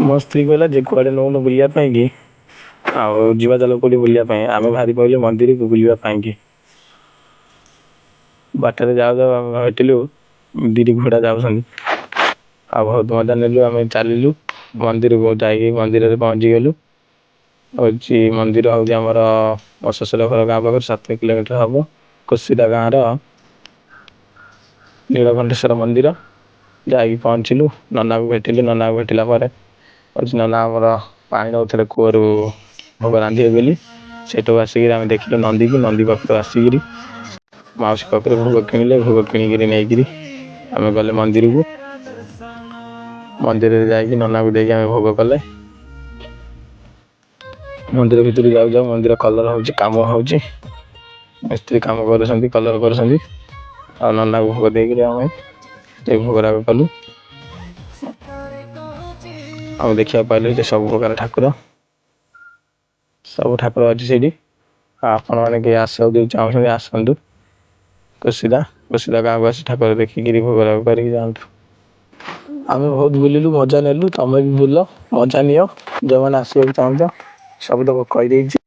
ମୋ ସ୍ତ୍ରୀ କହିଲା ଯେ କୁଆଡ଼େ ନଉନ ବୁଲିବା ପାଇଁକି, ଆଉ ଯିବା ଚାଲ କୋଉଠି ବୁଲିବା ପାଇଁ। ଆମେ ବାହାରି ପଡ଼ିଲୁ ମନ୍ଦିରକୁ ବୁଲିବା ପାଇଁକି। ବାଟରେ ଯାଉ ଯାଉ ଆମେ ଭେଟିଲୁ ଦୁଇଟି ଘୋଡ଼ା ଯାଉଛନ୍ତି, ଆଉ ବହୁତ ମଜା ନେଲୁ। ଆମେ ଚାଲିଲୁ ମନ୍ଦିରକୁ, ଯାଇକି ମନ୍ଦିରରେ ପହଞ୍ଚିଗଲୁ। ହେଉଛି ମନ୍ଦିର ହେଉଛି ଆମର ମୋ ଶ୍ୱଶୁର ଘର ଗାଁ ପାଖରୁ 7 କିଲୋମିଟର ହେବ, କୁଶିଦା ଗାଁର ନୀଳକଣ୍ଠେଶ୍ୱର ମନ୍ଦିର। ଯାଇକି ପହଞ୍ଚିଲୁ, ନନାକୁ ଭେଟିଲୁ। ନନାକୁ ଭେଟିଲା ପରେ ହେଉଛି ନନା ଆମର ପାଣି ନେଉଥିଲେ କୂଅରୁ ଭୋଗ ରାନ୍ଧିବେ ବୋଲି। ସେଇଠୁ ଆସିକିରି ଆମେ ଦେଖିଲୁ ନନ୍ଦୀକି। ନନ୍ଦୀ ପାଖରୁ ଆସିକିରି ମାଉସୀ ପାଖରୁ ଭୋଗ କିଣିଲେ। ଭୋଗ କିଣିକିରି ନେଇକିରି ଆମେ ଗଲେ ମନ୍ଦିରକୁ। ମନ୍ଦିରରେ ଯାଇକି ନନାକୁ ଦେଇକି ଆମେ ଭୋଗ କଲେ। ମନ୍ଦିର ଭିତରକୁ ଯାଉ ଯାଉ ମନ୍ଦିର କଲର୍ ହେଉଛି, କାମ ହେଉଛି, ମିସ୍ତ୍ରୀ କାମ କରୁଛନ୍ତି, କଲର୍ କରୁଛନ୍ତି। ଆଉ ନନାକୁ ଭୋଗ ଦେଇକିରି ଆମେ ସେ ଭୋଗରାଗ କଲୁ। ଆଉ ଦେଖିବାକୁ ପାଇଲୁ ଯେ ସବୁ ପ୍ରକାର ଠାକୁର, ସବୁ ଠାକୁର ଅଛି ସେଇଠି। ଆଉ ଆପଣମାନେ କେହି ଆସିବାକୁ ଯଦି ଚାହୁଁଛନ୍ତି, ଆସନ୍ତୁ କୁଶିଦା। କୁଶିଦା ଗାଁକୁ ଆସି ଠାକୁର ଦେଖିକିରି ଭୋଗରାଗ କରିକି ଯାଆନ୍ତୁ। ଆମେ ବହୁତ ବୁଲିଲୁ, ମଜା ନେଲୁ। ତମେ ବି ବୁଲ, ମଜା ନିଅ। ଯେଉଁମାନେ ଆସିବାକୁ ଚାହୁଁଛ, ସବୁ ତ କହିଦେଇଛି।